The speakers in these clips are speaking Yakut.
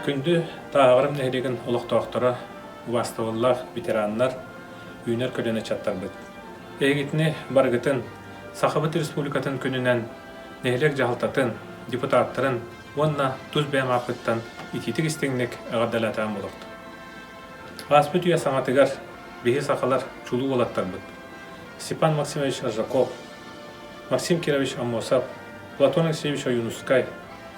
Күндү Тааһаҕарым нэһилиэгин олохтоохторо, убаастабыллаах ветераннар, үүнэр көлүөнэ ыччаттарбыт! Эһигитини барыгытын Сахабыт Республикатын күнүнэн нэһилиэк дьаһалтатын, депутаттарын уонна тус бэйэм ааппыттан итиитик-истиҥник эҕэрдэлээтэҕим буолуохтун. Ааспыт үйэ саҥатыгар биһи сахалар чулуу уолаттарбыт Степан Максимович Аржаков, Максим Кирович Аммосов, Платон Алексеевич Ойуунускай,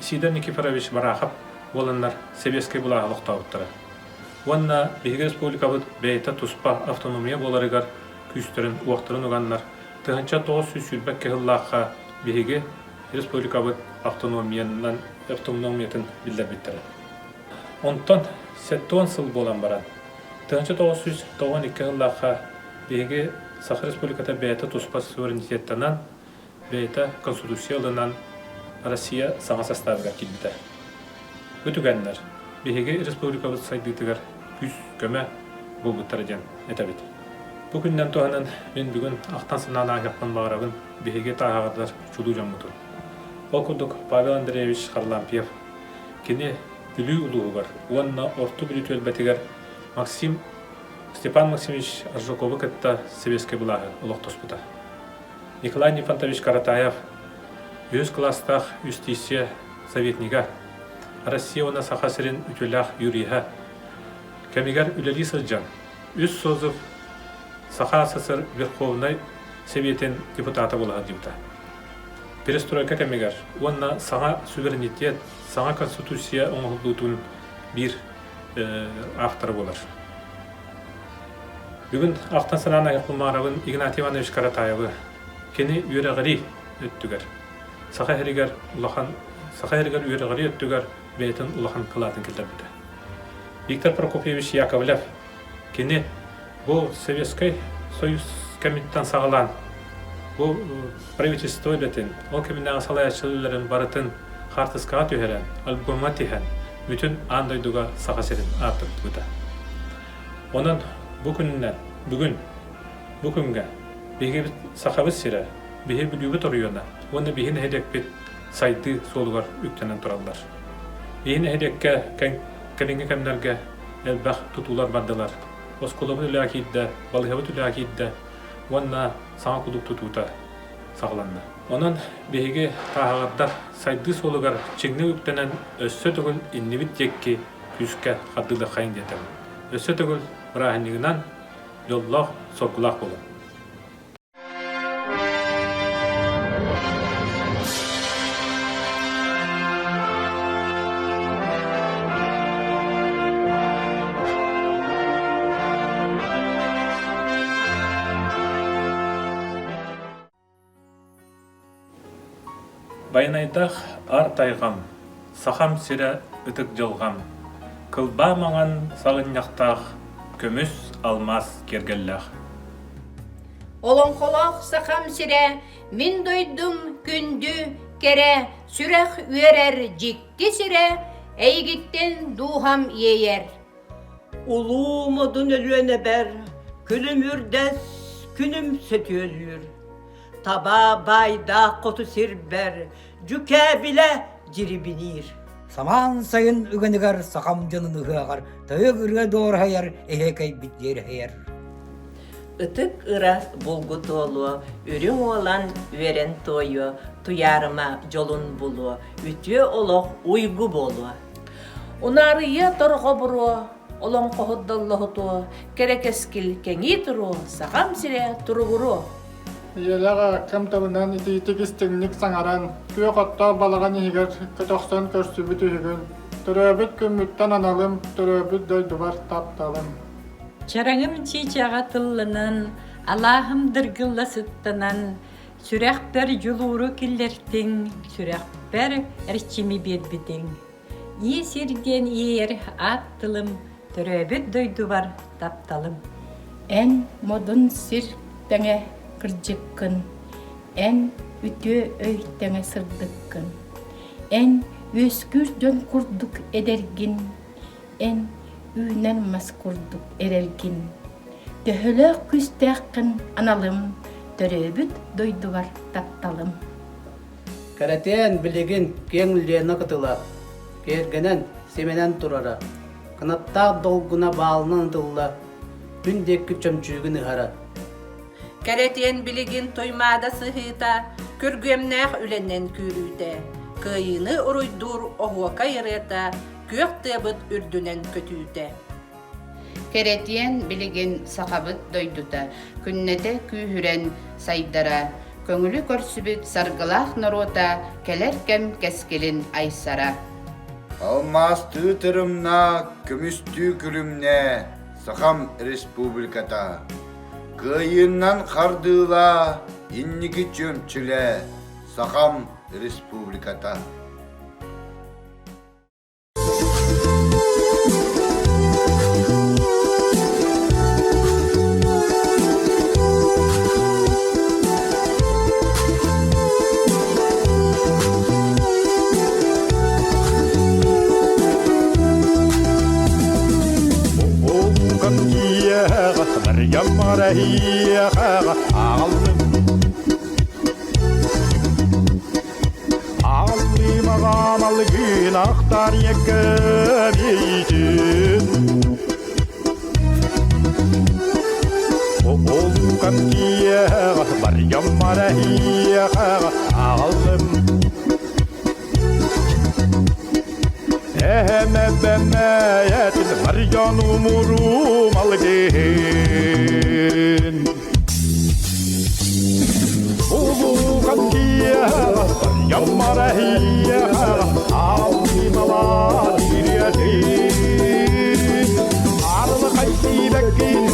Исидор Никифорович Барахов буоланнар сэбиэскэй былааһы олохтообуттара. Уонна биһиги республикабыт бэйэтэ туспа автономия буоларыгар күүстэрин-уохтарын уганнар 1922 сыллаахха биһиги республикабыт автономиянан автономиятын биллэрбиттэрэ. Онтон 70 сыл буолан баран 1992 сыллаахха биһиги Саха Республиката бэйэтэ туспа суверенитеттанан, бэйэтэ Конституция ылынан Россия саҥа састаабыгар киирбитэ. Бу түгэннэр биһиги республикабыт сайдыытыгар күүс-көмө буолбуттара диэн этэбит. Бу күнүнэн туһанан мин бүгүн ахтан-санаан ааһыахпын баҕарабын биһиги тааһаҕардар чулуу дьоммутун. Ол курдук Павел Андреевич Харлампьев кини Бүлүү улууһугар уонна Орто Бүлүү түөлбэтигэр Максим Степан Максимович Аржаковы кытта сэбиэскэй былааһы олохтоспута. Николай Нифонтович Каратаев үһүс кылаастаах юстиция советнига, Россия уонна Саха сирин үтүөлээх юриһа кэмигэр үлэлии сылдьан, үс созыв Саха СССР Верховнай Сэбиэтин депутата буола сылдьыбыта. Перестройка кэмигэр уонна саҥа суверенитет, саҥа конституция оҥоһуллуутун биир автора буолар. Бүгүн ахтан санаан айахпын Игнатий Иванович Каратаевы. Кини үөрэҕирии өттүгэр, Саха сиригэр улахан Саха сиригэр үөрэҕирии өттүгэр бэйэтин улахан кылаатын киллэрбитэ. Виктор Прокопьевич Яковлев кини бу Советскай Союз кэмиттэн саҕалаан бу правительство үлэтин, ол кэминээҕи салайааччыларын барытын хаартыскаҕа түһэрэн, альбомҥа тиһэн, бүтүн аан дойдуга Саха сирин ааттаппыта. Онон бу күнүнэн, бүгүн, бу күҥҥэ биһиги Сахабыт сирэ, биһи Бүлүүбүт оройуона уонна биһи нэһилиэкпит сайдыы суолугар үктэнэн тураллар. Биһи нэһилиэккэ кэлиҥҥи кэмнэргэ элбэх тутуулар бардылар. Оскуолабыт үлэҕэ киирдэ, балыыһабыт үлэҕэ киирдэ уонна саҥа кулууп тутуута саҕаланна. Онон биһиги тааһаҕардар сайдыы суолугар чиҥник үктэнэн өссө төгүл иннибит диэки күүскэ хардыылыаххайыҥ диэтэбин. Өссө төгүл бырааһынньыгынан дьоллоох, соргулаах буолуҥ. Байанайдаах аар тайҕам, Сахам сирэ ытык дьылҕам, кылбаа маҥан саҕынньахтаах, көмүс алмаас киэргэллээх. Олоҥхолоох Сахам сирэ, мин дойдум күндү, кэрэ, сүрэх үөрэр дьикти сирэ, эйигиттэн дууһам иэйэр. Улуу модун Өлүөнэбэр күлүм үрдэс, күнүм сөтүөлүүр. Таба баайдаах хоту сирбэр дьүкээбилэ дьирибиниир. Самаан сайын үгэнигэр сахам дьонун ыһыаҕар тойук ырыа дуораһыйар, эһиэкэйбит дьиэрэһийэр. Ытык ыра булгу туолуо, үрүҥ уолан үөрэн туойуо, туйаарыма дьолун булуо, үтүө олох уйгу буолуо. Унаарыйа торҕо буруо, олоҥхоһут доллоһутуо, кэрэ кэскил кэҥии туруо, сахам сирэ туругуруо. Ийэлээх ааккам тылынан итиитик истиҥник саҥаран, күөх оттоох балаҕан иһигэр көтөхсөн көрсүбүт үһүгүн, төрөөбүт күммүттэн аналым, төрөөбүт дойдубар тапталым. Чараҥым чыычааҕа тылланан, алааһым дыргылла сыттанан, сүрэхпэр дьулууру киллэртиҥ, сүрэхпэр эрчими биэрбитиҥ. Ии сир диэн иэйэр аат тылым, төрөөбүт дойдубар тапталым. Эн модун сир тэҥэ кырдьыккын, эн үтүө өй тэҥэ сырдыккын, эн үөскүүр дьон курдук эдэргин, эн үүнэр мас курдук эрэлгин. Төһөлөөх күүстээххин аналым, төрөөбүт дойдубар тапталым. Кэрэтиэн билигин киэҥ Лена кытыла, киэргэнэн. симэнэн турара, кынаттаах долгуна баалынан ытылла, күн диэки чөмчүүгүн ыһара. Кэрэтиэн билигин Туймаада сыһыыта күргүөмнээх үлэнэн күүрүүтэ, кыайыыны уруйдуур оһуокай ырыата күөх тыабыт үрдүнэн көтүүтэ. Кэрэтиэн билигин сахабыт дойдута күннэтэ күүһүрэн сайдара, көҥүлү көрсүбүт саргылаах норуота кэлэр кэм кэскилин айсара. Алмаастыы тырымна, көмүстүү күлүмнэ Сахам Республиката. Кыайыыннан хардыыла, инники чүөмчүлэ Сахам Республиката. Аллымаҕаамалгын ахтар еккебейтин Олукам киэҕэ барьяммара иэҕэ аҕаллым Эһэм эбэмэйэтин барьян умурум алгын Улухан киэҕэ барьяммара иэҕэ алгымалаа дириэтин Арылхай сиибэккин